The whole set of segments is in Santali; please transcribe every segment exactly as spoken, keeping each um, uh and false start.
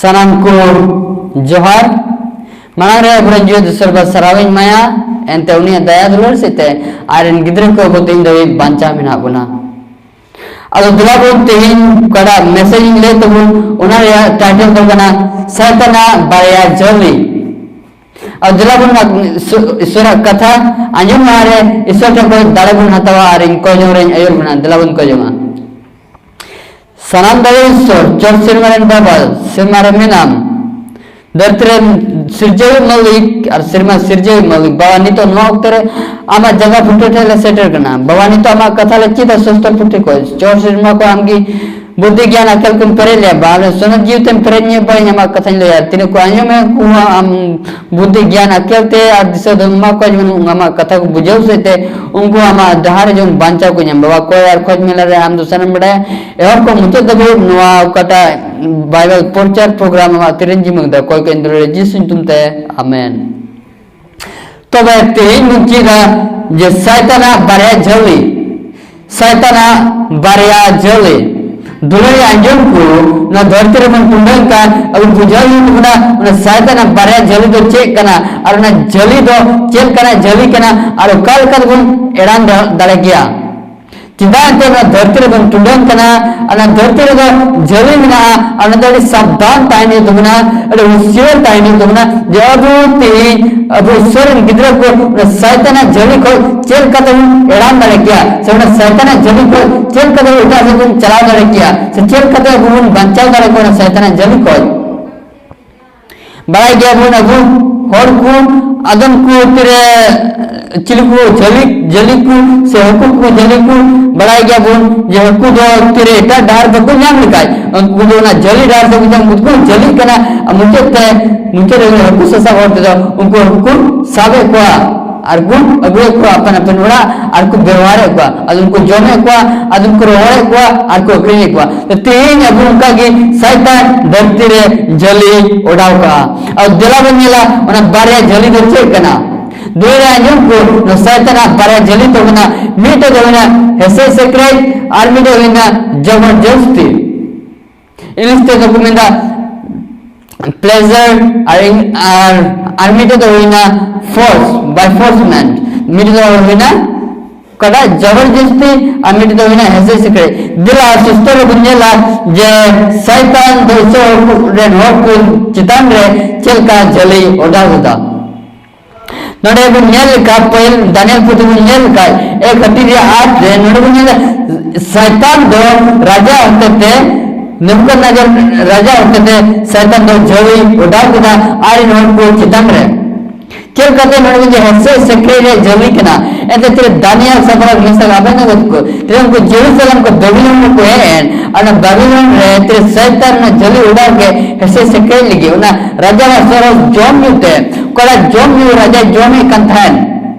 ᱥᱟᱱᱟᱢ ᱠᱚ ᱡᱚᱦᱟᱨ᱾ ᱢᱟᱲᱟᱝ ᱨᱮ ᱟᱵᱚᱨᱮᱱ ᱡᱤᱣᱤ ᱫᱩᱥᱟᱹᱨ ᱵᱟ ᱥᱟᱨᱦᱟᱣᱤᱧ ᱮᱢᱟᱭᱟ, ᱮᱱᱛᱮ ᱩᱱᱤᱭᱟᱜ ᱫᱟᱭᱟ ᱫᱩᱞᱟᱹᱲ ᱥᱮᱫ ᱛᱮ ᱟᱡ ᱨᱮᱱ ᱜᱤᱫᱽᱨᱟᱹ ᱠᱚ ᱟᱵᱚ ᱛᱮᱦᱮᱧ ᱫᱷᱟᱹᱵᱤᱡ ᱵᱟᱧᱪᱟᱣ ᱢᱮᱱᱟᱜ ᱵᱚᱱᱟ᱾ ᱟᱫᱚ ᱫᱮᱞᱟ ᱵᱚᱱ ᱛᱮᱦᱮᱧ ᱚᱠᱟᱴᱟᱜ ᱢᱮᱥᱮᱡᱽ ᱤᱧ ᱞᱟᱹᱭ ᱛᱟᱵᱚᱱ, ᱚᱱᱟ ᱨᱮᱭᱟᱜ ᱴᱟᱭᱴᱮᱞ ᱫᱚ ᱠᱟᱱᱟ ᱥᱟᱭᱛᱟᱱᱟᱜ ᱵᱟᱨᱭᱟ ᱡᱷᱟᱹᱞᱤ᱾ ᱟᱫᱚ ᱫᱮᱞᱟ ᱵᱚᱱ ᱱᱟᱜ ᱤᱥᱚ-, ᱤᱥᱚᱨᱟᱜ ᱠᱟᱛᱷᱟ ᱟᱸᱡᱚᱢ ᱞᱟᱦᱟ ᱨᱮ ᱤᱥᱚᱨ ᱴᱷᱮᱱ ᱠᱷᱚᱱ ᱫᱟᱲᱮ ᱵᱚᱱ ᱦᱟᱛᱟᱣᱟ ᱟᱨ ᱤᱧ ᱠᱚᱭ ᱡᱚᱝ ᱨᱮᱧ ᱟᱹᱭᱩᱨ ᱵᱚᱱᱟ᱾ ᱫᱮᱞᱟ ᱵᱚᱱ ᱠᱚᱭ ᱡᱚᱝᱟ᱾ ᱥᱟᱱᱟᱢ ᱫᱟᱲᱮ ᱤᱥᱚᱨ, ᱪᱚᱴ ᱥᱮᱨᱢᱟ ᱨᱮᱱ ᱵᱟᱵᱟ, ᱥᱮᱨᱢᱟ ᱨᱮ ᱢᱮᱱᱟᱢ, ᱫᱷᱟᱹᱨᱛᱤ ᱨᱮᱱ ᱥᱤᱨᱡᱟᱹᱣᱤᱡ ᱢᱟᱹᱞᱤᱠ ᱟᱨ ᱥᱮᱨᱢᱟ ᱥᱤᱨᱡᱟᱹᱣᱤᱡ ᱢᱟᱹᱞᱤᱠ, ᱵᱟᱵᱟ, ᱱᱤᱛᱚᱜ ᱱᱚᱣᱟ ᱚᱠᱛᱚ ᱨᱮ ᱟᱢᱟᱜ ᱡᱟᱭᱜᱟ ᱵᱩᱴᱟᱹ ᱴᱷᱮᱱ ᱞᱮ ᱥᱮᱴᱮᱨ ᱠᱟᱱᱟ᱾ ᱵᱟᱵᱟ, ᱱᱤᱛᱚᱜ ᱟᱢᱟᱜ ᱠᱟᱛᱷᱟ ᱞᱮ ᱪᱮᱫᱟ ᱥᱚᱥᱛᱚᱨ ᱯᱩᱛᱷᱤ ᱠᱚ᱾ ᱪᱚᱴ ᱥᱮᱨᱢᱟ ᱠᱚ ᱟᱢᱜᱮ ᱵᱩᱫᱽᱫᱷᱤ ᱜᱮᱭᱟᱱ ᱟᱠᱮᱞ ᱠᱚᱢ ᱯᱮᱨᱮᱡ ᱞᱮᱭᱟ᱾ ᱵᱟᱵᱟ, ᱥᱚᱱᱚᱛ ᱡᱤᱣᱤ ᱛᱮᱢ ᱯᱮᱨᱮᱡ ᱧᱚᱜ ᱵᱟᱵᱟ, ᱤᱧ ᱟᱢᱟᱜ ᱠᱟᱛᱷᱟᱧ ᱞᱟᱹᱭᱟ᱾ ᱛᱤᱱᱟᱹᱜ ᱠᱚ ᱟᱸᱡᱚᱢᱮ ᱩᱱᱠᱩ ᱦᱚᱸ ᱟᱢ ᱵᱩᱫᱽᱫᱷᱤ ᱜᱮᱭᱟᱱ ᱟᱠᱮᱞ ᱛᱮ ᱟᱨ ᱫᱤᱥᱟᱹ ᱫᱚ ᱮᱢᱟ ᱠᱚᱣᱟ, ᱡᱮᱢᱚᱱ ᱟᱢᱟᱜ ᱠᱟᱛᱷᱟ ᱠᱚ ᱵᱩᱡᱷᱟᱹᱣ ᱥᱮᱫ ᱛᱮ ᱩᱱᱠᱩ ᱟᱢᱟᱜ ᱰᱟᱦᱟᱨ ᱨᱮ ᱡᱮᱢᱚᱱ ᱵᱟᱧᱪᱟᱣ ᱠᱚ ᱧᱟᱢ᱾ ᱵᱟᱵᱟ, ᱠᱚᱭ ᱟᱨ ᱠᱷᱚᱡ ᱢᱮᱞᱟ ᱨᱮ ᱟᱢ ᱫᱚ ᱥᱟᱱᱟᱢ ᱵᱟᱰᱟᱭᱟ᱾ ᱮᱦᱚᱵ ᱠᱷᱚᱱ ᱢᱩᱪᱟᱹᱫ ᱫᱷᱟᱹᱵᱤᱡ ᱱᱚᱣᱟ ᱚᱠᱟᱴᱟᱜ ᱵᱟᱭᱵᱮᱞ ᱯᱨᱚᱪᱟᱨ ᱯᱨᱳᱜᱨᱟᱢ ᱟᱢᱟᱜ ᱛᱤᱨᱮᱧ ᱡᱤᱢᱟᱹ ᱠᱮᱫᱟ, ᱠᱚᱭ ᱠᱚᱧ ᱫᱩᱞᱟᱹᱲ ᱡᱤᱥᱩ ᱧᱩᱛᱩᱢ ᱛᱮ, ᱟᱢᱮᱱ᱾ ᱛᱚᱵᱮ ᱛᱮᱦᱮᱧ ᱵᱚᱱ ᱪᱮᱫᱟ ᱡᱮ ᱥᱟᱭᱛᱟᱱᱟᱜ ᱵᱟᱨᱭᱟ ᱡᱷᱟᱹᱞᱤ, ᱥᱟᱭᱛᱟᱱᱟᱜ ᱵᱟᱨᱭᱟ ᱡᱷᱟᱹᱞᱤ᱾ ᱫᱩᱞᱟᱹᱲᱤ ᱟᱸᱡᱚᱢ ᱠᱚ, ᱱᱚᱣᱟ ᱫᱷᱟᱹᱨᱛᱤ ᱨᱮᱵᱚᱱ ᱴᱩᱰᱟᱹᱝ ᱠᱟᱱ, ᱟᱵᱚ ᱵᱩᱡᱷᱟᱹᱣ ᱦᱩᱭᱩᱜ ᱛᱟᱵᱚᱱᱟ, ᱚᱱᱟ ᱥᱟᱭᱛᱟᱱᱟᱜ ᱵᱟᱨᱭᱟ ᱡᱷᱟᱹᱞᱤ ᱫᱚ ᱪᱮᱫ ᱠᱟᱱᱟ ᱟᱨ ᱚᱱᱟ ᱡᱷᱟᱹᱞᱤ ᱫᱚ ᱪᱮᱫ ᱞᱮᱠᱟᱱᱟᱜ ᱡᱷᱟᱹᱞᱤ ᱠᱟᱱᱟ ᱟᱨ ᱚᱠᱟ ᱞᱮᱠᱟ ᱛᱮᱵᱚᱱ ᱮᱲᱟᱱ ᱫᱟ-, ᱫᱟᱲᱮ ᱠᱮᱭᱟ᱾ ᱪᱮᱫᱟᱜ ᱮᱱᱛᱮ ᱱᱚᱣᱟ ᱫᱷᱟᱹᱨᱛᱤ ᱨᱮᱵᱚᱱ ᱴᱩᱰᱟᱹᱝ ᱠᱟᱱᱟ, ᱚᱱᱟ ᱫᱷᱟᱹᱨᱛᱤ ᱨᱮᱫᱚ ᱡᱷᱟᱹᱞᱤ ᱢᱮᱱᱟᱜᱼᱟ, ᱟᱨ ᱚᱱᱟ ᱫᱚ ᱟᱹᱰᱤ ᱥᱟᱵᱫᱷᱟᱱ ᱛᱟᱦᱮᱱ ᱦᱩᱭᱩᱜ ᱛᱟᱵᱚᱱᱟ, ᱟᱹᱰᱤ ᱦᱩᱥᱤᱭᱟᱹᱨ ᱛᱟᱦᱮᱱ ᱦᱩᱭᱩᱜ ᱛᱟᱵᱚᱱᱟ, ᱡᱮ ᱟᱵᱚ ᱛᱮᱦᱮᱧ ᱟᱵᱚ ᱤᱥᱚᱨ ᱨᱮᱱ ᱜᱤᱫᱽᱨᱟᱹ ᱠᱚ ᱚᱱᱟ ᱥᱟᱭᱛᱟᱱᱟᱜ ᱡᱷᱟᱹᱞᱤ ᱠᱷᱚᱱ ᱪᱮᱫ ᱞᱮᱠᱟ ᱛᱮᱵᱚᱱ ᱮᱲᱟᱱ ᱫᱟᱲᱮ ᱠᱮᱭᱟ, ᱥᱮ ᱚᱱᱟ ᱥᱟᱭᱛᱟᱱᱟᱜ ᱡᱷᱟᱹᱞᱤ ᱠᱷᱚᱱ ᱪᱮᱫ ᱞᱮᱠᱟ ᱛᱮ ᱮᱴᱟᱜ ᱥᱮᱫ ᱵᱚᱱ ᱪᱟᱞᱟᱣ ᱫᱟᱲᱮ ᱠᱮᱭᱟ, ᱥᱮ ᱪᱮᱫ ᱞᱮᱠᱟ ᱛᱮ ᱟᱵᱚ ᱵᱚᱱ ᱵᱟᱧᱪᱟᱣ ᱫᱟᱲᱮ ᱠᱚᱣᱟ ᱚᱱᱟ ᱥᱟᱭᱛᱟᱱᱟᱜ ᱡᱷᱟᱹᱞᱤ ᱠᱷᱚᱱ᱾ ᱵᱟᱲᱟᱭ ᱜᱮᱭᱟᱵᱚᱱ ᱟᱵᱚ ᱦᱚᱲ ᱠᱚ, ᱟᱫᱚᱢ ᱠᱚ ᱛᱤᱨᱮ ᱪᱤᱞᱤ ᱠᱚ ᱡᱷᱟᱹᱞᱤ, ᱡᱷᱟᱹᱞᱤ ᱠᱚ ᱥᱮ ᱦᱟᱹᱠᱩ ᱠᱚ ᱡᱷᱟᱹᱞᱤ ᱠᱚ, ᱵᱟᱲᱟᱭ ᱜᱮᱭᱟᱵᱚᱱ ᱡᱮ ᱦᱟᱹᱠᱩ ᱫᱚ ᱛᱤᱨᱮ ᱮᱴᱟᱜ ᱰᱟᱦᱟᱨ ᱵᱟᱠᱚ ᱧᱟᱢ ᱞᱮᱠᱷᱟᱡ ᱩᱱᱠᱩ ᱫᱚ ᱚᱱᱟ ᱡᱷᱟᱹᱞᱤ ᱰᱟᱦᱟᱨ ᱛᱮᱠᱚ ᱧᱟᱢ, ᱩᱱᱠᱩ ᱠᱚ ᱡᱷᱟᱹᱞᱤᱜ ᱠᱟᱱᱟ᱾ ᱟᱨ ᱢᱩᱪᱟᱹᱫ ᱛᱮ, ᱢᱩᱪᱟᱹᱫ ᱨᱮ ᱦᱟᱹᱠᱩ ᱥᱟᱥᱟᱵ ᱦᱚᱲ ᱛᱮᱫᱚ ᱩᱱᱠᱩ ᱦᱟᱹᱠᱩ ᱠᱚ ᱥᱟᱵᱮᱫ ᱠᱚᱣᱟ ᱟᱨ ᱠᱚ ᱟᱹᱜᱩᱭᱮᱫ ᱠᱚᱣᱟ ᱟᱯᱟᱱ ᱟᱹᱯᱤᱱ ᱚᱲᱟᱜ ᱟᱨ ᱠᱚ ᱵᱮᱣᱦᱟᱨᱮᱫ ᱠᱚᱣᱟ᱾ ᱟᱫᱚ ᱠᱚ ᱡᱚᱢᱮᱫ ᱠᱚᱣᱟ, ᱟᱫᱚ ᱠᱚ ᱨᱚᱦᱚᱲᱮᱫ ᱠᱚᱣᱟ ᱟᱨ ᱠᱚ ᱟᱹᱠᱷᱨᱤᱧᱮᱫ ᱠᱚᱣᱟ᱾ ᱛᱮᱦᱮᱧ ᱟᱵᱚ ᱚᱱᱠᱟ ᱜᱮ ᱥᱟᱭᱛᱟᱱ ᱫᱷᱟᱹᱨᱛᱤ ᱨᱮ ᱡᱷᱟᱹᱞᱤ ᱚᱰᱟᱣ ᱠᱟᱜᱼᱟ᱾ ᱟᱨ ᱫᱮᱞᱟ ᱵᱚᱱ ᱧᱮᱞᱟ ᱚᱱᱟ ᱵᱟᱨᱭᱟ ᱡᱷᱟᱹᱞᱤ ᱫᱚ ᱪᱮᱫ ᱠᱟᱱᱟ᱾ ᱫᱩᱞᱟᱹᱲ ᱟᱸᱡᱚᱢ ᱠᱚ, ᱱᱚᱣᱟ ᱥᱟᱭᱛᱟᱱᱟᱜ ᱵᱟᱨᱭᱟ ᱡᱷᱟᱹᱞᱤ ᱫᱚ ᱠᱟᱱᱟ, ᱢᱤᱫᱴᱮᱡ ᱫᱚ ᱦᱩᱭᱱᱟ ᱦᱮᱸᱥᱮᱡ ᱥᱮᱠᱨᱮᱡ ᱟᱨ ᱢᱤᱫᱴᱮᱡ ᱦᱩᱭᱱᱟ ᱡᱚᱵᱚᱨᱡᱚᱥᱛᱤ᱾ ᱤᱝᱞᱤᱥ ᱛᱮᱫᱚ ᱠᱚ ᱢᱮᱱᱫᱟ pleasure, ᱟᱨ ᱤᱧ-, ᱟᱨ, ᱟᱨ ᱢᱤᱫᱴᱮᱡ ᱫᱚ ᱦᱩᱭᱱᱟ force, by force ᱢᱮᱱ, ᱢᱤᱫᱴᱮᱡ ᱫᱚ ᱦᱩᱭᱱᱟ ᱚᱠᱟᱴᱟᱜ ᱡᱚᱵᱚᱨᱡᱚᱥᱛᱤ, ᱟᱨ ᱢᱤᱫᱴᱮᱡ ᱫᱚ ᱦᱩᱭᱱᱟ ᱦᱮᱸᱥᱮ ᱥᱤᱠᱲᱤᱡ᱾ ᱫᱮᱞᱟ ᱥᱩᱥᱛᱚ ᱨᱮᱵᱚᱱ ᱧᱮᱞᱟ ᱡᱮ ᱥᱟᱭᱛᱟᱱ ᱫᱚ ᱤᱥᱚᱨ ᱨᱮᱱ ᱦᱚᱲ ᱠᱚ ᱪᱮᱛᱟᱱ ᱨᱮ ᱪᱮᱫ ᱞᱮᱠᱟ ᱡᱷᱟᱹᱞᱤ ᱚᱰᱟᱣ ᱞᱮᱫᱟ᱾ ᱱᱚᱰᱮ ᱵᱚᱱ ᱧᱮᱞ ᱞᱮᱠᱷᱟᱱ, ᱯᱟᱹᱦᱤᱞ ᱫᱟᱱᱤᱭᱮᱞ ᱯᱩᱛᱷᱤ ᱵᱚᱱ ᱧᱮᱞ ᱞᱮᱠᱷᱟᱱ, ᱮᱠ ᱦᱟᱹᱴᱤᱧ ᱨᱮ ᱟᱴ ᱨᱮ, ᱱᱚᱰᱮ ᱵᱚᱱ ᱧᱮᱞᱟ ᱥᱟᱭᱛᱟᱱ ᱫᱚ ᱨᱟᱡᱟ ᱦᱚᱛᱮᱛᱮ, ᱱᱮᱵᱩᱠᱟᱫᱱᱮᱡᱟᱨ ᱨᱟᱡᱟ ᱦᱚᱛᱮᱛᱮ ᱥᱟᱭᱛᱟᱱ ᱫᱚ ᱡᱷᱟᱹᱞᱤ ᱚᱰᱟᱣ ᱠᱮᱫᱟ ᱟᱡ ᱨᱮᱱ ᱦᱚᱲ ᱠᱚ ᱪᱮᱛᱟᱱ ᱨᱮ᱾ ᱪᱮᱫ ᱞᱮᱠᱟᱛᱮ ᱱᱚᱰᱮ ᱵᱚᱱ ᱧᱮᱞᱟ ᱦᱮᱸᱥᱮ ᱥᱤᱠᱲᱤᱡ ᱨᱮ ᱡᱷᱟᱹᱞᱤ ᱠᱟᱱᱟ? ᱮᱱᱛᱮ ᱛᱤᱨᱮ ᱫᱟᱱᱤᱭᱮᱞ, ᱥᱟᱫᱨᱟᱠ, ᱢᱮᱥᱟᱠ, ᱟᱵᱮᱫᱱᱮᱜᱳ ᱛᱟᱠᱚ, ᱛᱤᱨᱮ ᱩᱱᱠᱩ ᱡᱮᱨᱩᱥᱟᱞᱮᱢ ᱠᱚ ᱵᱟᱵᱤᱞᱳᱱ ᱨᱮᱠᱚ ᱦᱮᱡ ᱮᱱ, ᱟᱨ ᱚᱱᱟ ᱵᱟᱵᱤᱞᱳᱱ ᱨᱮ ᱛᱤᱨᱮ ᱥᱟᱭᱛᱟᱱ ᱚᱱᱟ ᱡᱷᱟᱹᱞᱤ ᱚᱰᱟᱣ ᱠᱮᱫ ᱦᱮᱸᱥᱮ ᱥᱤᱠᱲᱤᱡ ᱞᱟᱹᱜᱤᱫ, ᱚᱱᱟ ᱨᱟᱡᱟ ᱥᱚᱨᱚᱥ ᱡᱚᱢ ᱧᱩ ᱛᱮ, ᱚᱠᱟᱴᱟᱜ ᱡᱚᱢ ᱧᱩ ᱨᱟᱡᱟᱭ ᱡᱚᱢᱮᱫ ᱠᱟᱱ ᱛᱟᱦᱮᱱ,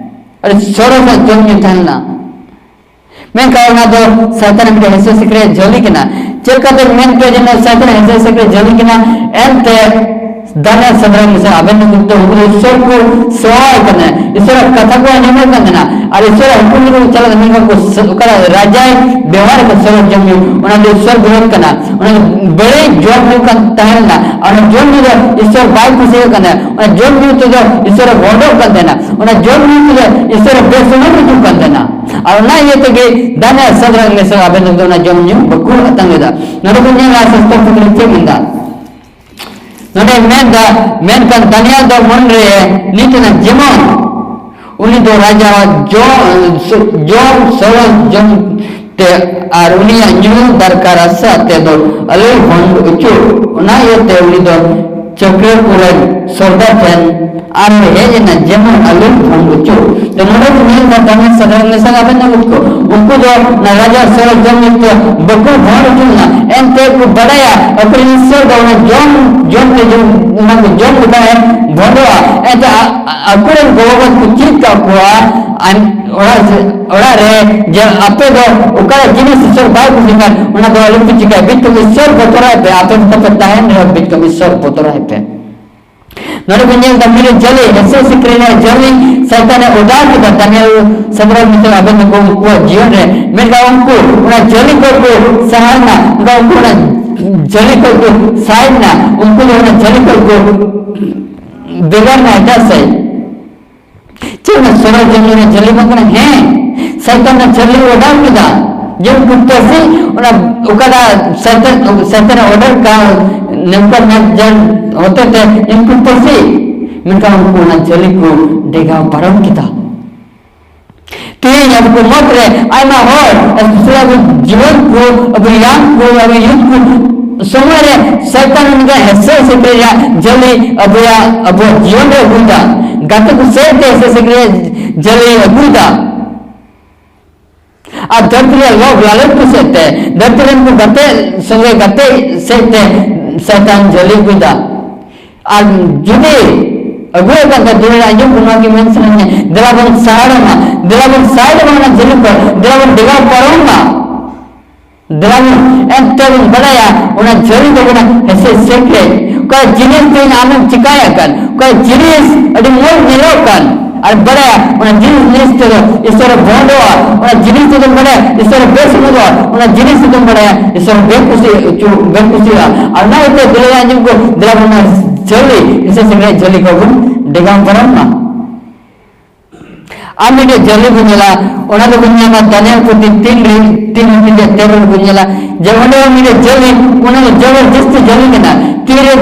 ᱟᱹᱰᱤ ᱥᱚᱨᱚᱥᱟᱜ ᱡᱚᱢ ᱧᱩ ᱛᱟᱦᱮᱸ ᱞᱮᱱᱟ, ᱢᱮᱱᱠᱷᱟᱱ ᱚᱱᱟ ᱫᱚ ᱥᱟᱭᱛᱟᱱ ᱢᱤᱫᱴᱮᱱ ᱦᱮᱸᱥᱮ ᱥᱤᱠᱲᱤᱡ ᱡᱷᱟᱹᱞᱤ ᱠᱟᱱᱟ᱾ ᱪᱮᱫ ᱞᱮᱠᱟᱛᱮ ᱢᱮᱱ ᱠᱮᱭᱟ ᱡᱮ ᱱᱚᱣᱟ ᱥᱟᱭᱛᱟᱱ ᱦᱮᱸᱥᱮ ᱥᱤᱠᱲᱤᱡ ᱡᱷᱟᱹᱞᱤ ᱠᱟᱱᱟ? ᱮᱱᱛᱮ ᱫᱟᱱᱤᱭᱮᱞ, ᱥᱟᱫᱨᱟᱠ, ᱢᱮᱥᱟᱠ, ᱟᱵᱮᱫᱱᱮᱜᱳ ᱫᱚ ᱩᱱᱠᱩ ᱫᱚ ᱤᱥᱚᱨ ᱠᱚ ᱥᱮᱵᱟᱭ ᱠᱟᱱᱟ, ᱤᱥᱚᱨᱟᱜ ᱠᱟᱛᱷᱟ ᱠᱚ ᱟᱸᱡᱚᱢᱮᱫ ᱠᱟᱱ ᱛᱟᱦᱮᱱᱟ, ᱟᱨ ᱤᱥᱚᱨᱟᱜ ᱦᱩᱠᱩᱢ ᱨᱮᱠᱚ ᱪᱟᱞᱟᱜ ᱠᱟᱱᱟ᱾ ᱢᱮᱱᱠᱷᱟᱱ ᱩᱱᱠᱩ ᱥ-, ᱚᱠᱟᱴᱟᱜ ᱨᱟᱡᱟᱭ ᱵᱮᱣᱦᱟᱨ ᱠᱟᱫ ᱥᱚᱨᱚᱥ ᱡᱚᱢ ᱧᱩ, ᱚᱱᱟ ᱫᱚ ᱤᱥᱚᱨ ᱵᱤᱨᱳᱫᱷ ᱠᱟᱱᱟ᱾ ᱚᱱᱟ ᱫᱚ ᱵᱟᱹᱲᱤᱡ ᱡᱚᱢ ᱧᱩ ᱠᱟᱱ ᱛᱟᱦᱮᱸ ᱞᱮᱱᱟ᱾ ᱚᱱᱟ ᱡᱚᱢ ᱧᱩ ᱫᱚ ᱤᱥᱚᱨ ᱵᱟᱭ ᱠᱩᱥᱤᱭᱟᱜ ᱠᱟᱱ ᱛᱟᱦᱮᱱᱟ᱾ ᱚᱱᱟ ᱡᱚᱢ ᱧᱩ ᱛᱮᱫᱚ ᱤᱥᱚᱨᱮ ᱵᱷᱚᱸᱰᱚᱜ ᱠᱟᱱ ᱛᱟᱦᱮᱱᱟ᱾ ᱚᱱᱟ ᱡᱚᱢ ᱧᱩ ᱛᱮᱫᱚ ᱤᱥᱚᱨᱮ ᱵᱮᱥᱩᱱᱩᱢ ᱦᱤᱡᱩᱜ ᱠᱟᱱ ᱛᱟᱦᱮᱱᱟ᱾ ᱟᱨ ᱚᱱᱟ ᱤᱭᱟᱹ ᱛᱮᱜᱮ ᱫᱟᱱᱤᱭᱮᱞ, ᱥᱟᱫᱨᱟᱠ, ᱢᱮᱥᱟᱠ, ᱟᱵᱮᱫᱱᱮᱜᱳ ᱫᱚ ᱚᱱᱟ ᱡᱚᱢ ᱧᱩ ᱵᱟᱠᱚ ᱟᱛᱟᱝ ᱞᱮᱫᱟ᱾ ᱱᱚᱰᱮ ᱵᱚᱱ ᱧᱮᱞᱟ ᱥᱟᱥᱛᱚᱨ ᱯᱩᱛᱷᱤ ᱨᱮ ᱪᱮᱫ ᱢᱮᱱᱫᱟ᱾ ᱱᱚᱰᱮ ᱢᱮᱱᱫᱟ, ᱢᱮᱱᱠᱷᱟᱱ ᱫᱟᱱᱤᱭᱮᱞ ᱫᱚ ᱢᱚᱱ ᱨᱮ ᱱᱤᱛ ᱮᱱᱟ, ᱡᱮᱢᱚᱱ ᱩᱱᱤ ᱫᱚ ᱨᱟᱡᱟᱣᱟᱜ ᱡᱚ-, ᱡᱚᱢ ᱥᱚᱨᱚᱥ ᱡᱚᱢ ᱛᱮ ᱟᱨ ᱩᱱᱤᱭᱟᱜ ᱧᱩ ᱫᱟᱨᱠᱟᱨ ᱟᱥᱟ ᱛᱮᱫᱚ ᱟᱞᱚᱭ ᱵᱷᱚᱸᱰ ᱦᱚᱪᱚ᱾ ᱚᱱᱟ ᱤᱭᱟᱹᱛᱮ ᱩᱱᱤ ᱫᱚ ᱪᱟᱹᱠᱨᱤᱭᱟᱹ ᱠᱚᱨᱮᱱ ᱥᱚᱨᱫᱟᱨ ᱴᱷᱮᱱ ᱟᱨ ᱦᱮᱡ ᱮᱱᱟ, ᱡᱮᱢᱚᱱ ᱟᱞᱚᱭ ᱵᱷᱚᱸᱰ ᱦᱚᱪᱚ᱾ ᱛᱚ ᱱᱚᱰᱮ ᱵᱚᱱ ᱧᱮᱞ ᱮᱫᱟ, ᱫᱟᱱᱤᱭᱮᱞ, ᱥᱟᱫᱨᱟᱠ, ᱢᱮᱥᱟᱠ, ᱟᱵᱮᱫᱱᱮᱜᱳ ᱠᱚ, ᱩᱱᱠᱩ ᱫᱚ ᱚᱱᱟ ᱨᱟᱡᱟ ᱥᱚᱨᱚᱥ ᱡᱚᱢ ᱧᱩ ᱛᱮ ᱵᱟᱠᱚ ᱵᱷᱚᱸᱰ ᱦᱚᱪᱚ ᱞᱮᱱᱟ᱾ ᱮᱱᱛᱮ ᱠᱚ ᱵᱟᱰᱟᱭᱟ ᱟᱠᱚᱨᱮᱱ ᱤᱥᱚᱨ ᱫᱚ ᱚᱱᱟ ᱡᱚᱢ, ᱡᱚᱢ ᱛᱮ ᱡᱚᱢ, ᱚᱱᱟ ᱠᱚ ᱡᱚᱢ ᱞᱮᱠᱷᱟᱱ ᱵᱷᱚᱸᱰᱚᱜᱼᱟ᱾ ᱮᱱᱛᱮ ᱟ-, ᱟ-, ᱟᱠᱚᱨᱮᱱ ᱜᱚ ᱵᱟᱵᱟ ᱠᱚ ᱪᱮᱫ ᱠᱟᱜ ᱠᱚᱣᱟ, ᱟᱨ ᱚᱲᱟᱜ ᱥᱮ-, ᱚᱲᱟᱜ ᱨᱮ ᱡᱮ ᱟᱯᱮ ᱫᱚ ᱚᱠᱟ ᱡᱤᱱᱤᱥ ᱤᱥᱚᱨ ᱵᱟᱭ ᱠᱩᱥᱤ ᱠᱷᱟᱱ ᱚᱱᱟ ᱫᱚ ᱟᱞᱚᱯᱮ ᱪᱤᱠᱟᱹᱭᱟ, ᱵᱤᱪᱠᱚᱢ ᱤᱥᱚᱨ ᱵᱚᱛᱚᱨᱟᱭ ᱯᱮ, ᱟᱯᱮ ᱫᱚ ᱛᱟᱯᱮ ᱛᱟᱦᱮᱱ ᱨᱮᱦᱚᱸ ᱵᱤᱪᱠᱚᱢ ᱤᱥᱚᱨ ᱵᱚᱛᱚᱨᱟᱭ ᱯᱮ᱾ ᱱᱚᱰᱮ ᱵᱚᱱ ᱧᱮᱞ ᱮᱫᱟ, ᱢᱤᱫᱴᱮᱱ ᱡᱷᱟᱹᱞᱤ, ᱦᱮᱸᱥᱮ ᱥᱤᱠᱲᱤᱡ ᱨᱮᱭᱟᱜ ᱡᱷᱟᱹᱞᱤ ᱥᱟᱭᱛᱟᱱᱮ ᱚᱰᱟᱣ ᱠᱮᱫᱟ ᱫᱟᱱᱤᱭᱮᱞ, ᱥᱟᱫᱨᱟᱠ, ᱢᱮᱥᱟᱠ, ᱟᱵᱮᱫᱱᱮᱜᱳ ᱩᱱᱠᱩᱣᱟᱜ ᱡᱤᱭᱚᱱ ᱨᱮ᱾ ᱢᱮᱱᱠᱷᱟᱱ ᱩᱱᱠᱩ ᱚᱱᱟ ᱡᱷᱟᱹᱞᱤ ᱠᱷᱚᱱ ᱠᱚ ᱥᱟᱦᱟᱭᱮᱱᱟ, ᱢᱮᱱᱠᱷᱟᱱ ᱩᱱᱠᱩ ᱚᱱᱟ ᱡᱷᱟᱹᱞᱤ ᱠᱷᱚᱱ ᱠᱚ ᱥᱟᱭᱤᱰ ᱮᱱᱟ, ᱩᱱᱠᱩ ᱫᱚ ᱚᱱᱟ ᱡᱷᱟᱹᱞᱤ ᱠᱷᱚᱱ ᱠᱚ ᱵᱷᱮᱜᱟᱨ ᱮᱱᱟ ᱮᱴᱟᱜ ᱥᱮᱫ᱾ ᱪᱮᱫ ᱚᱱᱟ ᱥᱚᱨᱚᱞ ᱡᱤᱭᱚᱱ ᱨᱮ ᱡᱷᱟᱹᱞᱤ ᱵᱟᱝ ᱠᱟᱱᱟ? ᱦᱮᱸ, ᱥᱟᱭᱛᱟᱱ ᱚᱱᱟ ᱡᱷᱟᱹᱞᱤ order ᱠᱮᱫᱟ, ᱡᱮ ᱩᱱᱠᱩ ᱯᱟᱹᱥᱤ, ᱚᱱᱟ ᱚᱠᱟᱴᱟᱜ ᱥᱟᱭᱛᱟᱱ, ᱥᱟᱭᱛᱟᱱ order ᱠᱟᱱ, ᱱᱮᱵᱩᱠᱟᱫᱱᱮᱡᱟᱨ ᱦᱚᱛᱮᱛᱮ ᱩᱱᱠᱩ ᱯᱟᱹᱥᱤ, ᱢᱮᱱᱠᱷᱟᱱ ᱩᱱᱠᱩ ᱚᱱᱟ ᱡᱷᱟᱹᱞᱤ ᱠᱚ ᱰᱮᱜᱟᱣ ᱯᱟᱨᱚᱢ ᱠᱮᱫᱟ᱾ ᱛᱮᱦᱮᱧ ᱟᱵᱚ ᱠᱚ ᱢᱩᱫᱽ ᱨᱮ ᱟᱭᱢᱟ ᱦᱚᱲ, especially ᱟᱵᱚ ᱡᱩᱣᱟᱹᱱ ᱠᱚ, ᱟᱵᱚ young ᱠᱚ, ᱟᱵᱚ youth ᱠᱚ ᱥᱚᱢᱚᱭ ᱨᱮ ᱥᱟᱭᱛᱟᱱ ᱩᱱᱤ ᱫᱚ ᱦᱮᱸᱥᱮ ᱥᱮᱠᱨᱮ ᱨᱮᱭᱟᱜ ᱡᱷᱟᱹᱞᱤ ᱟᱵᱚᱭᱟᱜ, ᱟᱵᱚᱣᱟᱜ ᱡᱤᱭᱚᱱ ᱨᱮ ᱟᱹᱜᱩᱭᱮᱫᱟ᱾ ᱜᱟᱛᱮ ᱠᱚ ᱥᱮᱫ ᱛᱮ ᱦᱮᱸᱥᱮ ᱥᱮᱠᱨᱮ ᱨᱮᱭᱟᱜ ᱡᱷᱟᱹᱞᱤ ᱟᱹᱜᱩᱭᱮᱫᱟ᱾ ᱟᱨ ᱫᱷᱟᱹᱨᱛᱤ ᱨᱮᱭᱟᱜ ᱞᱳᱵᱷ ᱞᱟᱞᱚᱪ ᱠᱚ ᱥᱮᱫ ᱛᱮ, ᱫᱷᱟᱹᱨᱛᱤ ᱨᱮᱱ ᱠᱚ ᱜᱟᱛᱮ ᱥᱚᱸᱜᱮ ᱜᱟᱛᱮ ᱥᱮᱫ ᱛᱮ ᱥᱟᱭᱛᱟᱱ ᱡᱷᱟᱹᱞᱤ ᱟᱹᱜᱩᱭᱮᱫᱟ᱾ ᱟᱨ ᱡᱩᱫᱤ ᱟᱹᱜᱩ ᱟᱠᱟᱫ ᱠᱷᱟᱱ, ᱫᱩᱞᱟᱹᱲ ᱟᱸᱡᱚᱢ ᱠᱚ ᱱᱚᱣᱟ ᱜᱮ ᱢᱮᱱ ᱥᱟᱱᱟᱧᱟ, ᱫᱮᱞᱟ ᱵᱚᱱ ᱥᱟᱦᱟᱲᱚᱜ ᱢᱟ, ᱫᱮᱞᱟ ᱵᱚᱱ ᱥᱟᱭᱤᱰ ᱢᱟ ᱚᱱᱟ ᱡᱷᱟᱹᱞᱤ ᱠᱷᱚᱱ, ᱫᱮᱞᱟ ᱵᱚᱱ ᱰᱮᱜᱟᱣ ᱯᱟᱨᱚᱢ ᱢᱟ᱾ ᱫᱮᱞᱟ ᱵᱚᱱ, ᱮᱱᱛᱮ ᱵᱚᱱ ᱵᱟᱲᱟᱭᱟ ᱚᱱᱟ ᱡᱷᱟᱹᱞᱤ ᱫᱚ ᱠᱟᱱᱟ ᱦᱮᱸᱥᱮ ᱥᱮᱠᱨᱮᱴ᱾ ᱚᱠᱟ ᱡᱤᱱᱤᱥ ᱛᱮ ᱟᱢᱮᱢ ᱪᱤᱠᱟᱭᱮᱫ ᱠᱟᱱ, ᱚᱠᱟ ᱡᱤᱱᱤᱥ ᱟᱹᱰᱤ ᱢᱚᱡᱽ ᱧᱮᱞᱚᱜ ᱠᱟᱱ, ᱟᱨ ᱵᱟᱲᱟᱭᱟ ᱚᱱᱟ ᱡᱤᱱᱤᱥ, ᱡᱤᱱᱤᱥ ᱛᱮᱫᱚ ᱤᱥᱚᱨᱮ ᱵᱚᱱᱫᱚᱜᱼᱟ, ᱚᱱᱟ ᱡᱤᱱᱤᱥ ᱛᱮᱫᱚᱢ ᱵᱟᱲᱟᱭᱟ ᱤᱥᱚᱨᱮ ᱵᱮᱥ ᱩᱫᱩᱜᱼᱟ, ᱚᱱᱟ ᱡᱤᱱᱤᱥ ᱛᱮᱫᱚᱢ ᱵᱟᱲᱟᱭᱟ ᱤᱥᱚᱨᱮ ᱵᱮᱠᱩᱥᱤ ᱚᱪᱚ, ᱵᱮᱠᱩᱥᱤᱜᱼᱟ᱾ ᱟᱨ ᱚᱱᱟ ᱤᱭᱟᱹᱛᱮ ᱫᱩᱞᱟᱹᱲ ᱟᱸᱡᱚᱢ ᱠᱚ, ᱫᱮᱞᱟ ᱵᱚᱱ ᱚᱱᱟ ᱡᱷᱟᱹᱞᱤ, ᱦᱮᱸᱥᱮ ᱥᱮᱠᱨᱮᱴ ᱡᱷᱟᱹᱞᱤ ᱠᱚᱵᱚᱱ ᱰᱮᱜᱟᱣ ᱯᱟᱨᱚᱢ ᱢᱟ᱾ ᱟᱨ ᱢᱤᱫᱴᱮᱡ ᱡᱷᱟᱹᱞᱤ ᱵᱚᱱ ᱧᱮᱞᱟ, ᱚᱱᱟ ᱫᱚᱵᱚᱱ ᱧᱟᱢᱟ ᱫᱟᱱᱤᱭᱮᱞ ᱯᱩᱛᱷᱤ ᱛᱤᱱ ᱨᱮ, ᱛᱤᱱ ᱨᱮ ᱛᱮᱨᱚ ᱨᱮᱵᱚᱱ ᱧᱮᱞᱟ, ᱡᱮ ᱚᱸᱰᱮ ᱦᱚᱸ ᱢᱤᱫᱴᱮᱡ ᱡᱷᱟᱹᱞᱤ, ᱚᱱᱟ ᱫᱚ ᱡᱚᱵᱚᱨᱡᱚᱥᱛᱤ ᱡᱷᱟᱹᱞᱤ ᱠᱟᱱᱟ᱾ ᱛᱤᱨᱮ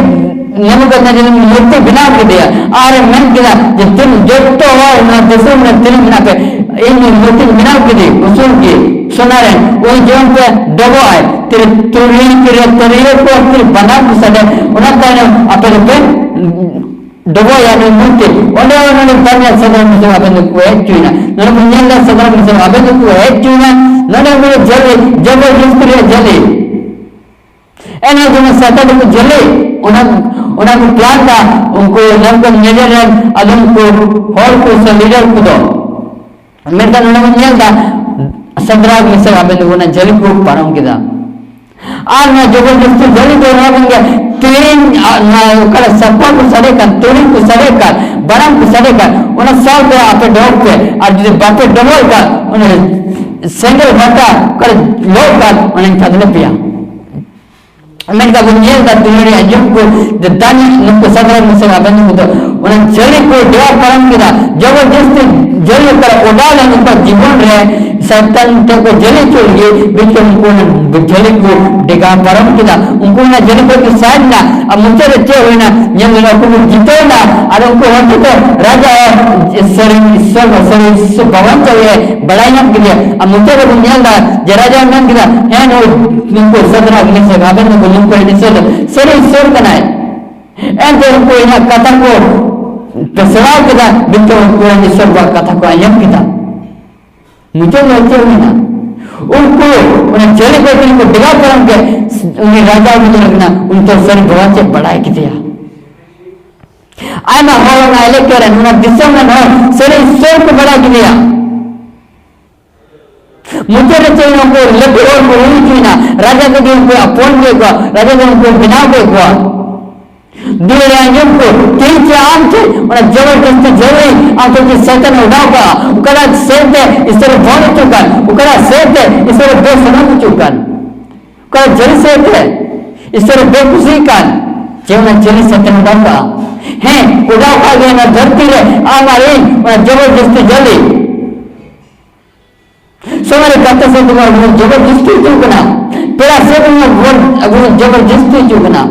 ᱱᱮᱵᱩᱠᱟᱫᱱᱮᱡᱟᱨ ᱢᱩᱨᱛᱤ ᱵᱮᱱᱟᱣ ᱠᱮᱫᱮᱭᱟ ᱟᱨ ᱮ ᱢᱮᱱ ᱠᱮᱫᱟ ᱡᱮ, ᱛᱤᱱ-, ᱡᱚᱛᱚ ᱦᱚᱲ ᱚᱱᱟ ᱫᱤᱥᱚᱢ ᱨᱮ ᱛᱤᱱᱟᱹᱜ ᱢᱮᱱᱟᱜ ᱯᱮ, ᱤᱧ ᱢᱩᱨᱛᱤᱧ ᱵᱮᱱᱟᱣ ᱠᱮᱫᱮ, ᱩᱥᱩᱞ ᱜᱮ, ᱥᱚᱱᱟ ᱨᱮ, ᱩᱱᱤ ᱡᱮᱢᱚᱱ ᱯᱮ ᱰᱚᱵᱚᱜ ᱟᱭ, ᱛᱤᱨᱮ ᱛᱩᱨᱤ, ᱛᱤᱨᱮ ᱛᱟᱹᱨᱤᱭᱟᱹ ᱠᱚ, ᱛᱤᱨᱮ ᱵᱟᱱᱟᱢ ᱠᱚ ᱥᱟᱰᱮ, ᱚᱱᱟ ᱛᱟᱭᱱᱚᱢ ᱟᱯᱮ ᱫᱚᱯᱮ ᱰᱚᱵᱚᱜ ᱮᱱᱟ ᱱᱩᱭ ᱢᱩᱨᱛᱤ᱾ ᱚᱸᱰᱮ ᱦᱚᱸ ᱱᱚᱰᱮ ᱵᱟᱨᱭᱟ ᱥᱟᱫᱷᱟᱨᱚᱱ ᱢᱤᱥᱚᱱ ᱟᱵᱮᱱ ᱫᱚᱠᱚ ᱦᱮᱡ ᱦᱚᱪᱚᱭᱮᱱᱟ᱾ ᱱᱚᱰᱮ ᱵᱚᱱ ᱧᱮᱞ ᱮᱫᱟ ᱥᱟᱫᱷᱟᱨᱚᱱ ᱢᱤᱥᱚᱱ ᱟᱵᱮᱱ ᱫᱚᱠᱚ ᱦᱮᱡ ᱦᱚᱪᱚᱭᱮᱱᱟ᱾ ᱱᱚᱰᱮ ᱦᱚᱸ ᱢᱤᱫᱴᱮᱡ ᱡᱷᱟᱹᱞᱤ, ᱡᱚᱵᱚᱨᱡᱚᱥᱛᱤ ᱨᱮᱭᱟᱜ ᱡᱷᱟᱹᱞᱤ᱾ ᱮᱱᱦᱚᱸ ᱡᱮᱢᱚᱱ ᱥᱟᱭᱛᱟᱱ ᱫᱚᱠᱚ ᱡᱷᱟᱹᱞᱤ, ᱚᱱᱟ, ᱚᱱᱟ ᱠᱚ ᱯᱞᱟᱱ ᱫᱟ ᱩᱱᱠᱩ ᱱᱮᱵᱩᱠᱟᱫᱱᱮᱡᱟᱨ ᱨᱮᱱ ᱟᱫᱚᱢ ᱠᱚ ᱦᱚᱲ ᱠᱚ ᱥᱮ ᱞᱤᱰᱟᱨ ᱠᱚᱫᱚ᱾ ᱢᱮᱱᱠᱷᱟᱱ ᱱᱚᱰᱮ ᱵᱚᱱ ᱧᱮᱞ ᱮᱫᱟ, ᱥᱟᱫᱽᱨᱟᱠ, ᱢᱮᱥᱟᱠ, ᱟᱵᱮᱫᱽᱱᱮᱜᱳ ᱚᱱᱟ ᱡᱷᱟᱹᱞᱤ ᱠᱚ ᱯᱟᱨᱚᱢ ᱠᱮᱫᱟ᱾ ᱟᱨ ᱱᱚᱣᱟ ᱡᱚᱵᱚᱨᱡᱚᱥᱛᱤ ᱡᱷᱟᱹᱞᱤ ᱫᱚ ᱱᱚᱣᱟ ᱠᱟᱱ ᱜᱮᱭᱟ, ᱛᱤᱨᱤᱧ, ᱟᱨ ᱱᱚᱣᱟ ᱚᱠᱟᱨᱮ ᱥᱟᱯᱟ ᱠᱚ ᱥᱟᱰᱮ ᱠᱟᱱ, ᱛᱩᱲᱤ ᱠᱚ ᱥᱟᱰᱮ ᱠᱟᱱ, ᱵᱟᱱᱟᱢ ᱠᱚ ᱥᱟᱰᱮ ᱠᱟᱱ, ᱚᱱᱟ ᱥᱟᱶᱛᱮ ᱟᱯᱮ ᱰᱚᱵᱚᱜ ᱯᱮ, ᱟᱨ ᱡᱩᱫᱤ ᱵᱟᱯᱮ ᱰᱚᱵᱚᱜ ᱠᱷᱟᱱ, ᱚᱱᱟ ᱥᱮᱸᱜᱮᱞ ᱵᱷᱟᱴᱟ ᱚᱠᱟᱨᱮ ᱞᱚᱜ ᱠᱟᱱ, ᱚᱱᱟᱧ ᱠᱷᱟᱫᱽᱞᱮ ᱯᱮᱭᱟ᱾ ᱢᱮᱱᱠᱷᱟᱱ ᱵᱚᱱ ᱧᱮᱞ ᱮᱫᱟ, ᱛᱩᱞᱟᱹᱲᱤ ᱟᱸᱡᱚᱢ ᱠᱚ, ᱡᱮ ᱫᱟᱱᱤ ᱱᱩᱠᱩ ᱥᱟᱫᱷᱟᱨᱚᱱ ᱢᱤᱥᱨᱟ ᱟᱵᱮᱱ ᱠᱚᱫᱚ ᱚᱱᱟ ᱡᱷᱟᱹᱞᱤ ᱠᱚ ᱰᱮᱣᱟ ᱯᱟᱨᱚᱢ ᱠᱮᱫᱟ, ᱡᱚᱵᱚᱨᱡᱚᱥᱛᱤ ᱡᱷᱟᱹᱞᱤ ᱚᱠᱟᱨᱮ ᱚᱰᱟᱣ ᱞᱮᱱ ᱩᱱᱠᱩᱣᱟᱜ ᱡᱤᱵᱚᱱ ᱨᱮ ᱥᱟᱭᱛᱟᱱ ᱴᱷᱮᱱ ᱠᱚ ᱡᱷᱟᱹᱞᱤ ᱦᱚᱪᱚ ᱞᱟᱹᱜᱤᱫ, ᱵᱤᱪᱚᱢ ᱩᱱᱠᱩ ᱚᱱᱟ ᱡᱷᱟᱹᱞᱤ ᱠᱚ ᱰᱮᱜᱟ ᱯᱟᱨᱚᱢ ᱠᱮᱫᱟ᱾ ᱩᱱᱠᱩ ᱚᱱᱟ ᱡᱷᱟᱹᱞᱤ ᱠᱷᱚᱱ ᱠᱚ ᱥᱟᱦᱟ ᱮᱱᱟ᱾ ᱟᱨ ᱢᱩᱪᱟᱹᱫ ᱨᱮ ᱪᱮᱫ ᱦᱩᱭᱱᱟ? ᱧᱮᱞ ᱞᱮᱱᱟ ᱩᱱᱠᱩ ᱠᱚ ᱡᱤᱛᱟᱹᱣ ᱮᱱᱟ᱾ ᱟᱨ ᱩᱱᱠᱩ ᱦᱚᱲ ᱴᱷᱮᱱ ᱫᱚ ᱨᱟᱡᱟ ᱥᱟᱹᱨᱤ ᱤᱥᱥᱚᱨ, ᱥᱟᱹᱨᱤ ᱤᱥᱥᱚᱨ ᱵᱟᱵᱟᱱ ᱪᱟᱣᱭᱮ ᱵᱟᱲᱟᱭ ᱧᱟᱢ ᱠᱮᱫᱮᱭᱟ᱾ ᱟᱨ ᱢᱩᱪᱟᱹᱫ ᱨᱮᱵᱚᱱ ᱧᱮᱞ ᱮᱫᱟ ᱡᱮ ᱨᱟᱡᱟ ᱢᱮᱱ ᱠᱮᱫᱟ, "ᱦᱮᱸ, ᱱᱩᱭ, ᱱᱩᱠᱩ ᱥᱟᱫᱨᱟᱠ, ᱢᱮᱥᱟᱠ, ᱟᱵᱮᱫᱽᱱᱮᱜᱳ ᱱᱩᱠᱩ ᱨᱮᱱ ᱤᱥᱥᱚᱨ ᱫᱚ ᱥᱟᱹᱨᱤ ᱤᱥᱥᱚᱨ ᱠᱟᱱᱟᱭ᱾" ᱮᱱᱛᱮ ᱩᱱᱠᱩ ᱤᱧᱟᱹᱜ ᱠᱟᱛᱷᱟ ᱠᱚ ᱯᱮᱥᱲᱟᱣ ᱠᱮᱫᱟ, ᱵᱤᱱᱛᱩ ᱩᱱᱠᱩ ᱨᱮᱱ ᱤᱥᱥᱚᱨ ᱠᱚᱣᱟᱜ ᱠᱟᱛᱷᱟ ᱠᱚ ᱟᱸᱡᱚᱢ ᱠᱮᱫᱟ᱾ ᱢᱩᱪᱟᱹᱫ ᱨᱮ ᱪᱮᱫ ᱦᱩᱭᱱᱟ? ᱩᱱᱠᱩ ᱚᱱᱟ ᱡᱷᱟᱹᱞᱤ ᱠᱚ ᱛᱮ ᱠᱚ ᱰᱮᱜᱟ ᱯᱟᱨᱚᱢ ᱠᱮᱫ, ᱩᱱᱤ ᱨᱟᱡᱟ ᱩᱱᱤ ᱫᱚ ᱢᱮᱱᱟ, ᱩᱱᱤ ᱫᱚ ᱥᱟᱹᱨᱤ ᱵᱟᱵᱟ ᱪᱮᱫ ᱵᱟᱲᱟᱭ ᱠᱮᱫᱮᱭᱟ᱾ ᱟᱭᱢᱟ ᱦᱚᱲ ᱚᱱᱟ ᱮᱞᱟᱠᱟ ᱨᱮᱱ, ᱚᱱᱟ ᱫᱤᱥᱚᱢ ᱨᱮᱱ ᱦᱚᱲ ᱥᱟᱹᱨᱤ ᱤᱥᱥᱚᱨ ᱠᱚ ᱵᱟᱲᱟᱭ ᱠᱮᱫᱮᱭᱟ᱾ ᱢᱩᱪᱟᱹᱫ ᱨᱮ ᱪᱮᱫ ᱩᱱᱠᱩ ᱞᱟᱹᱴᱩ ᱦᱚᱲ ᱠᱚ ᱦᱩᱭ ᱦᱚᱪᱚᱭᱮᱱᱟ, ᱨᱟᱡᱟ ᱠᱚ ᱩᱱᱠᱩ ᱟᱯᱚᱱ ᱠᱮᱫ ᱠᱚᱣᱟ, ᱨᱟᱡᱟ ᱠᱚ ᱩᱱᱠᱩ ᱵᱮᱱᱟᱣ ᱠᱮᱫ ᱠᱚᱣᱟ᱾ ᱫᱩᱞᱟᱹᱲ ᱟᱸᱡᱚᱢ ᱠᱚ, ᱛᱮᱦᱮᱧ ᱪᱮᱫ ᱟᱢ ᱴᱷᱮᱱ ᱚᱱᱟ ᱡᱚᱵᱚᱨᱫᱚᱥᱛᱤ ᱡᱷᱟᱹᱞᱤ ᱟᱢ ᱴᱷᱮᱱ ᱪᱮᱫ ᱥᱟᱭᱛᱟᱱ ᱚᱰᱟᱣ ᱠᱟᱜᱼᱟ? ᱚᱠᱟᱴᱟᱜ ᱥᱮᱫ ᱛᱮ ᱤᱥᱚᱨ ᱮ ᱵᱚᱱ ᱦᱚᱪᱚ ᱠᱟᱱ, ᱚᱠᱟᱴᱟᱜ ᱥᱮᱫ ᱛᱮ ᱤᱥᱚᱨ ᱮ ᱵᱮᱥᱟᱱᱟᱢ ᱦᱚᱪᱚ ᱠᱟᱱ, ᱚᱠᱟᱴᱟᱜ ᱡᱷᱟᱹᱞᱤ ᱥᱮᱫ ᱛᱮ ᱤᱥᱚᱨ ᱮ ᱵᱮᱠᱩᱥᱤ ᱠᱟᱱ? ᱪᱮᱫ ᱚᱱᱟ ᱡᱷᱟᱹᱞᱤ ᱥᱟᱭᱛᱟᱱ ᱚᱰᱟᱣ ᱠᱟᱜᱼᱟ? ᱦᱮᱸ, ᱚᱰᱟᱣ ᱠᱟᱜ ᱜᱮ ᱚᱱᱟ ᱫᱷᱟᱹᱨᱛᱤ ᱨᱮ ᱟᱢ ᱟᱨ ᱤᱧ ᱚᱱᱟ ᱡᱚᱵᱚᱨᱫᱚᱥᱛᱤ ᱡᱷᱟᱹᱞᱤ᱾ ᱥᱚᱢᱟᱡᱽ ᱨᱮ ᱜᱟᱛᱮ ᱥᱮᱫ ᱛᱮᱵᱚᱱ ᱟᱵᱚ ᱵᱚᱱ ᱡᱚᱵᱚᱨᱫᱚᱥᱛᱤ ᱦᱚᱪᱚ ᱠᱟᱱᱟ, ᱯᱮᱲᱟ ᱥᱮᱫ ᱛᱮᱵᱚᱱ ᱟᱵᱚ ᱵᱚᱱ ᱡᱚᱵᱚᱨᱫᱚᱥᱛᱤ ᱦᱚᱪᱚ ᱠᱟᱱᱟ᱾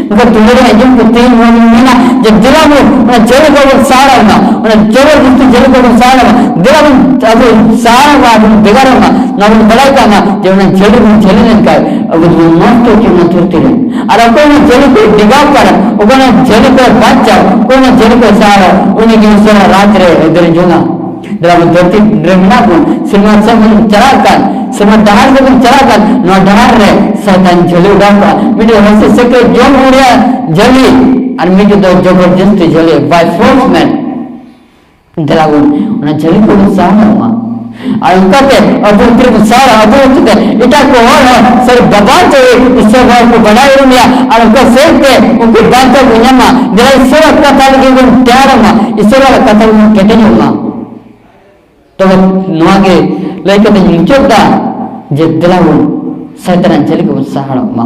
ᱢᱮᱱᱠᱷᱟᱱ ᱛᱩᱞᱟᱹ ᱨᱮ ᱟᱸᱡᱚᱢ ᱠᱟᱛᱮ ᱤᱧ ᱱᱚᱣᱟ ᱵᱚᱱ ᱢᱮᱱᱟ ᱡᱮ ᱫᱮᱞᱟ ᱵᱚᱱ ᱚᱱᱟ ᱡᱷᱟᱹᱞᱤ ᱠᱚ ᱵᱚᱱ ᱥᱟᱦᱟ ᱢᱟ, ᱚᱱᱟ ᱡᱚᱵᱚᱨᱫᱚᱥᱛᱤ ᱡᱷᱟᱹᱞᱤ ᱠᱚ ᱵᱚᱱ ᱥᱟᱦᱟ ᱢᱟ, ᱫᱮᱞᱟ ᱵᱚᱱ ᱟᱵᱚ ᱥᱟᱦᱟ ᱢᱟ, ᱟᱵᱚ ᱵᱷᱮᱜᱟᱨ ᱢᱟ, ᱱᱚᱣᱟ ᱵᱚᱱ ᱵᱟᱲᱟᱭ ᱠᱟᱜ ᱢᱟ ᱡᱮ ᱚᱱᱟ ᱡᱷᱟᱹᱞᱤ ᱵᱚᱱ ᱡᱷᱟᱹᱞᱤ ᱞᱮᱱᱠᱷᱟᱱ ᱟᱵᱚ ᱫᱚᱵᱚᱱ ᱱᱚᱥᱴᱚ ᱦᱚᱪᱚ ᱚᱱᱟ ᱫᱷᱟᱹᱨᱛᱤ ᱨᱮ᱾ ᱟᱨ ᱚᱠᱚᱭ ᱚᱱᱟ ᱡᱷᱟᱹᱞᱤ ᱠᱚ ᱰᱮᱜᱟᱣ ᱠᱟᱱᱟ, ᱚᱠᱚᱭ ᱚᱱᱟ ᱡᱷᱟᱹᱞᱤ ᱠᱚ ᱵᱟᱧᱪᱟᱣ, ᱚᱠᱚᱭ ᱚᱱᱟ ᱡᱷᱟᱹᱞᱤ ᱠᱚ ᱥᱟᱦᱟ, ᱩᱱᱤ ᱜᱮ ᱤᱥᱚᱨᱟᱜ ᱨᱟᱡᱽ ᱨᱮ ᱟᱹᱭᱫᱟᱹᱨᱤ ᱡᱚᱝᱟ᱾ ᱫᱮᱞᱟ ᱵᱚᱱ ᱫᱷᱟᱹᱨᱛᱤ ᱨᱮ ᱢᱮᱱᱟᱜ ᱵᱚᱱ, ᱥᱮᱨᱢᱟ ᱥᱮᱫ ᱵᱚᱱ ᱪᱟᱞᱟᱜ ᱠᱟᱱ, ᱥᱮᱨᱢᱟ ᱰᱟᱦᱟᱨ ᱥᱮᱫ ᱵᱚᱱ ᱪᱟᱞᱟᱜ ᱠᱟᱱ, ᱱᱚᱣᱟ ᱰᱟᱦᱟᱨ ᱨᱮ ᱥᱟᱭᱛᱟᱱ ᱡᱷᱟᱹᱞᱤ ᱚᱰᱟᱣ ᱠᱟᱜᱼᱟ᱾ ᱢᱤᱫᱴᱮᱡ ᱦᱟᱹᱥᱤ ᱥᱮᱠᱮ ᱡᱚᱢ ᱦᱚᱲ ᱨᱮᱭᱟᱜ ᱡᱷᱟᱹᱞᱤ, ᱟᱨ ᱢᱤᱫᱴᱮᱡ ᱫᱚ ᱡᱚᱵᱚᱨᱫᱚᱥᱛᱤ ᱡᱷᱟᱹᱞᱤ, by force ᱢᱮᱱ᱾ ᱫᱮᱞᱟ ᱵᱚᱱ ᱚᱱᱟ ᱡᱷᱟᱹᱞᱤ ᱠᱚᱵᱚᱱ ᱥᱟᱦᱟ ᱢᱟ᱾ ᱟᱨ ᱚᱱᱠᱟᱛᱮ ᱟᱵᱚ ᱛᱤᱱᱟᱹᱜ ᱵᱚᱱ ᱥᱟᱦᱟ, ᱟᱵᱚ ᱦᱚᱛᱮᱛᱮ ᱮᱴᱟᱜ ᱠᱚ ᱦᱚᱲ ᱦᱚᱸ ᱥᱟᱹᱨᱤ ᱵᱟᱵᱟ ᱛᱮ ᱤᱥᱚᱨ ᱵᱟᱵᱟ ᱠᱚ ᱵᱟᱰᱟᱭ ᱩᱨᱩᱢᱮᱭᱟ, ᱟᱨ ᱚᱱᱠᱟ ᱥᱮᱫ ᱛᱮ ᱩᱱᱠᱩ ᱵᱟᱧᱪᱟᱣ ᱠᱚ ᱧᱟᱢᱟ᱾ ᱫᱮᱞᱟ ᱤᱥᱚᱨᱟᱜ ᱠᱟᱛᱷᱟ ᱞᱟᱹᱜᱤᱫ ᱵᱚᱱ ᱛᱮᱭᱟᱨᱚᱜ ᱢᱟ, ᱤᱥᱚᱨᱟᱜ ᱠᱟᱛᱷᱟ ᱨᱮᱵᱚᱱ ᱠᱮᱴᱮᱡᱚᱜ ᱢᱟ᱾ ᱛᱚᱵᱮ ᱱᱚᱣᱟ ᱜᱮ ᱞᱟᱹᱭ ᱠᱟᱛᱮ ᱤᱧ ᱢᱩᱪᱟᱹᱫ ᱫᱟ ᱡᱮ ᱫᱮᱞᱟ ᱵᱚᱱ ᱥᱟᱭᱛᱟᱱᱟᱜ ᱡᱷᱟᱹᱞᱤ ᱠᱷᱚᱱ ᱵᱚᱱ ᱥᱟᱦᱟᱲᱚᱜ ᱢᱟ᱾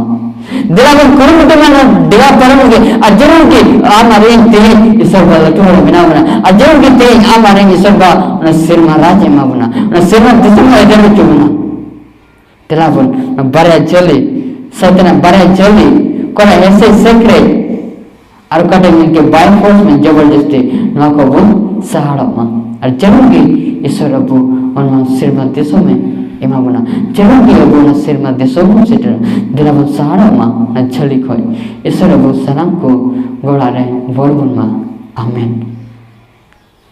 ᱫᱮᱞᱟ ᱵᱚᱱ ᱠᱩᱨᱩᱢᱩᱴᱩ ᱢᱟ ᱱᱚᱣᱟ ᱫᱮᱣᱟ ᱯᱟᱨᱚᱢ ᱜᱮ, ᱟᱨ ᱡᱟᱹᱨᱩᱲ ᱜᱮ ᱟᱢ ᱟᱨ ᱤᱧ ᱛᱮᱦᱮᱧ ᱤᱥᱚᱨ ᱵᱟ ᱞᱟᱹᱴᱩ ᱦᱚᱲ ᱵᱮᱱᱟᱣ ᱵᱚᱱᱟ, ᱟᱨ ᱡᱟᱹᱨᱩᱲ ᱜᱮ ᱛᱮᱦᱮᱧ ᱟᱢ ᱟᱨ ᱤᱧ ᱤᱥᱚᱨ ᱵᱟ ᱚᱱᱟ ᱥᱮᱨᱢᱟ ᱨᱟᱡᱽ ᱮ ᱮᱢᱟ ᱵᱚᱱᱟ, ᱚᱱᱟ ᱥᱮᱨᱢᱟ ᱫᱤᱥᱚᱢ ᱮ ᱮᱡᱮᱱ ᱦᱚᱪᱚ ᱵᱚᱱᱟ᱾ ᱫᱮᱞᱟ ᱵᱚᱱ ᱚᱱᱟ ᱵᱟᱨᱭᱟ ᱡᱷᱟᱹᱞᱤ, ᱥᱟᱭᱛᱟᱱᱟᱜ ᱵᱟᱨᱭᱟ ᱡᱷᱟᱹᱞᱤ, ᱚᱠᱟᱨᱮ ᱦᱮᱸᱥᱮᱡ ᱥᱮᱠᱨᱮᱡ ᱟᱨ ᱚᱠᱟᱴᱟᱜ ᱢᱮᱱ ᱠᱮᱫ by force ᱢᱮ ᱡᱚᱵᱚᱨᱫᱚᱥᱛᱤ, ᱱᱚᱣᱟ ᱠᱚ ᱵᱚᱱ ᱥᱟᱦᱟᱲᱚᱜ ᱢᱟ᱾ ᱟᱨ ᱡᱟᱹᱨᱩᱲ ᱜᱮ ᱤᱥᱚᱨ ᱟᱵᱚ ᱚᱱᱟ ᱥᱮᱨᱢᱟ ᱫᱤᱥᱚᱢ ᱮ ᱮᱢᱟ ᱵᱚᱱᱟ, ᱡᱟᱹᱨᱩᱲ ᱜᱮ ᱟᱵᱚ ᱚᱱᱟ ᱥᱮᱨᱢᱟ ᱫᱤᱥᱚᱢ ᱵᱚᱱ ᱥᱮᱴᱮᱨᱟ᱾ ᱫᱮᱞᱟ ᱵᱚᱱ ᱥᱟᱦᱟᱲᱚᱜ ᱢᱟ ᱚᱱᱟ ᱡᱷᱟᱹᱞᱤ ᱠᱷᱚᱱ᱾ ᱤᱥᱚᱨ ᱟᱵᱚ ᱥᱟᱱᱟᱢ ᱠᱚ ᱜᱚᱲᱟ ᱨᱮ ᱵᱚᱞ ᱵᱚᱱ ᱢᱟ᱾ ᱟᱢᱮᱱ᱾